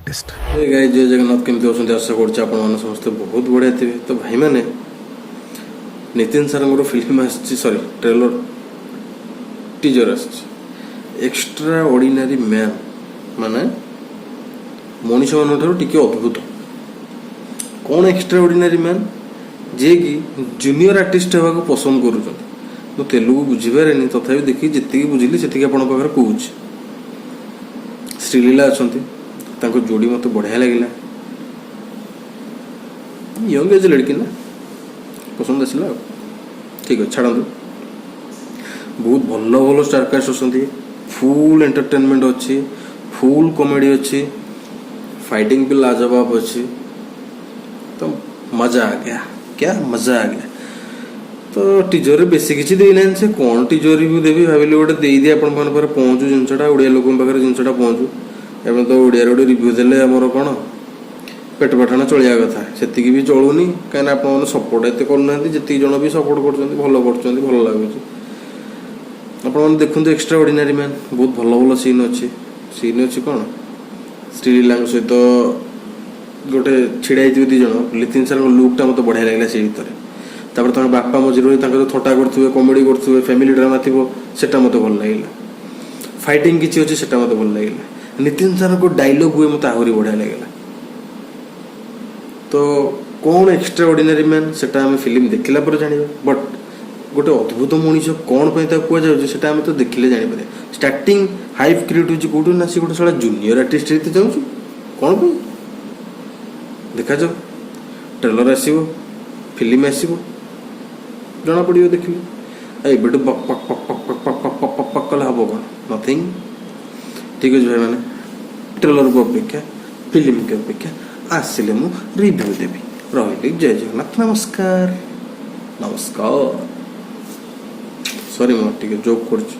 artist. ହେ guys, ଜୟ ଜଗନ୍ନାଥ। କେମିତି ଅଛନ୍ତି? ଆଶା କରୁଛି ଆପଣମାନେ ସମସ୍ତେ ବହୁତ ବଢ଼ିଆ ଥିବେ। ତ ଭାଇମାନେ, ନିତିନ ସାର୍ଙ୍କର ଫିଲ୍ମ ଆସିଛି, ସରି, ଟ୍ରେଲର ଟିଜର ଆସିଛି, ଏକ୍ସଟ୍ରା ଅର୍ଡ଼ିନାରୀ ମ୍ୟାନ୍, ମାନେ ମଣିଷମାନଙ୍କ ଠାରୁ ଟିକେ ଅଦ୍ଭୁତ। କ'ଣ ଏକ୍ସଟ୍ରା ଅର୍ଡ଼ିନାରୀ ମ୍ୟାନ୍? ଯିଏକି ଜୁନିୟର ଆର୍ଟିଷ୍ଟ ହେବାକୁ ପସନ୍ଦ କରୁଛନ୍ତି। ମୁଁ ତେଲୁଗୁ ବୁଝିପାରେନି, ତଥାପି ଦେଖି ଯେତିକି ବୁଝିଲି ସେତିକି ଆପଣଙ୍କ ପାଖରେ କହୁଛି। ଶ୍ରୀଲୀଲା ଅଛନ୍ତି, ତାଙ୍କ ଯୋଡ଼ି ମୋତେ ବଢ଼ିଆ ଲାଗିଲା। ୟଙ୍ଗ ଏଜ୍ ଲଡ଼କି ନା, ପସନ୍ଦ ଆସିଲା। ଆଉ ଠିକ୍ ଅଛି, ଛାଡ଼ନ୍ତୁ। ବହୁତ ଭଲ ଭଲ ଷ୍ଟାରକାଷ୍ଟ ଅଛନ୍ତି, ଫୁଲ୍ ଏଣ୍ଟରଟେନମେଣ୍ଟ ଅଛି, ଫୁଲ୍ କମେଡ଼ି ଅଛି, ଫାଇଟିଂ ବି ଲାଜବାବ ଅଛି। ତ मज़ा आ गया, क्या मज़ा आ गया। ତ ଟିଜରରେ ବେଶୀ କିଛି ଦେଇନାହାନ୍ତି। ସେ କ'ଣ ଟିଜର ରିଭ୍ୟୁ ଦେବି? ଭାବିଲି ଗୋଟେ ଦେଇଦିଏ, ଆପଣମାନଙ୍କ ପାଖରେ ପହଞ୍ଚୁ ଜିନିଷଟା, ଓଡ଼ିଆ ଲୋକଙ୍କ ପାଖରେ ଜିନିଷଟା ପହଞ୍ଚୁ। ଏବେ ତ ଓଡ଼ିଆରେ ଗୋଟେ ରିଭ୍ୟୁ ଦେଲେ ଆମର କ'ଣ ପେଟ ପାଟଣା ଚଳିବା କଥା, ସେତିକି ବି ଚଳୁନି, କାହିଁକିନା ଆପଣମାନେ ସପୋର୍ଟ ଏତେ କରୁନାହାନ୍ତି। ଯେତିକି ଜଣ ବି ସପୋର୍ଟ କରୁଛନ୍ତି, ଭଲ କରୁଛନ୍ତି, ଭଲ ଲାଗୁଛି। ଆପଣମାନେ ଦେଖନ୍ତୁ ଏକ୍ସଟ୍ରା ଅର୍ଡ଼ିନାରୀ ମ୍ୟାନ୍, ବହୁତ ଭଲ ଭଲ ସିନ୍ ଅଛି। ସିନ୍ ଅଛି କ'ଣ, ଶ୍ରୀଲୀଲାଙ୍କ ସହିତ ଗୋଟେ ଛିଡ଼ା ହେଇଥିବେ ଦୁଇ ଜଣ, ନିତିନ ସାର୍ଙ୍କ ଲୁକ୍ଟା ମୋତେ ବଢ଼ିଆ ଲାଗିଲା ସେଇ ଭିତରେ। ତାପରେ ତାଙ୍କ ବାପା ମଝିରେ ରହି ତାଙ୍କର ଥଟ୍ଟା କରୁଥିବେ, କମେଡ଼ି କରୁଥିବେ, ଫ୍ୟାମିଲି ଡ୍ରାମା ଥିବ, ସେଟା ମୋତେ ଭଲ ଲାଗିଲା। ଫାଇଟିଂ କିଛି ଅଛି, ସେଟା ମୋତେ ଭଲ ଲାଗିଲା। ନିତିନ ସାର୍ଙ୍କ ଡାଇଲଗ୍ ହୁଏ, ମୋତେ ଆହୁରି ବଢ଼ିଆ ଲାଗିଲା। ତ କ'ଣ ଏକ୍ସଟ୍ରା ଅର୍ଡ଼ିନାରୀ ମ୍ୟାନ୍, ସେଟା ଆମେ ଫିଲ୍ମ ଦେଖିଲା ପରେ ଜାଣିବା। ବଟ୍ ଗୋଟେ ଅଦ୍ଭୁତ ମଣିଷ କ'ଣ ପାଇଁ ତାକୁ କୁହାଯାଉଛି, ସେଟା ଆମେ ତ ଦେଖିଲେ ଜାଣିପାରିବା। ଷ୍ଟାର୍ଟିଂ ହାଇପ୍ କ୍ରିଏଟ୍ ହେଉଛି କେଉଁଠୁ ନା, ସେ ଗୋଟେ ଶଳା ଜୁନିୟର ଆର୍ଟିଷ୍ଟ ହେଇତେ ଚାହୁଁଛୁ କ'ଣ ପାଇଁ? ଦେଖାଯାଉ, ଟ୍ରେଲର ଆସିବ, ଫିଲ୍ମ ଆସିବ, ଜଣାପଡ଼ିବ ଦେଖିଲେ। ଆଉ ଏବେଠୁ ବକ୍ ବକ୍ ବକ୍ ବକ୍ ବକ୍ ବକ୍ ବକ୍ ବକ୍ ବକ୍ ବକ୍ କଲେ ହବ କ'ଣ? ନଥିଙ୍ଗ। ଠିକ୍ ଅଛି ଭାଇମାନେ, ଟ୍ରେଲରକୁ ଅପେକ୍ଷା, ଫିଲ୍ମକୁ ଅପେକ୍ଷା, ଆସିଲେ ମୁଁ ରିଭ୍ୟୁ ଦେବି। ରହିଲି, ଜୟ ଜଗନ୍ନାଥ, ନମସ୍କାର, ନମସ୍କାର। ସରି, ମୁଁ ଟିକେ ଜୋକ୍ କରୁଛି।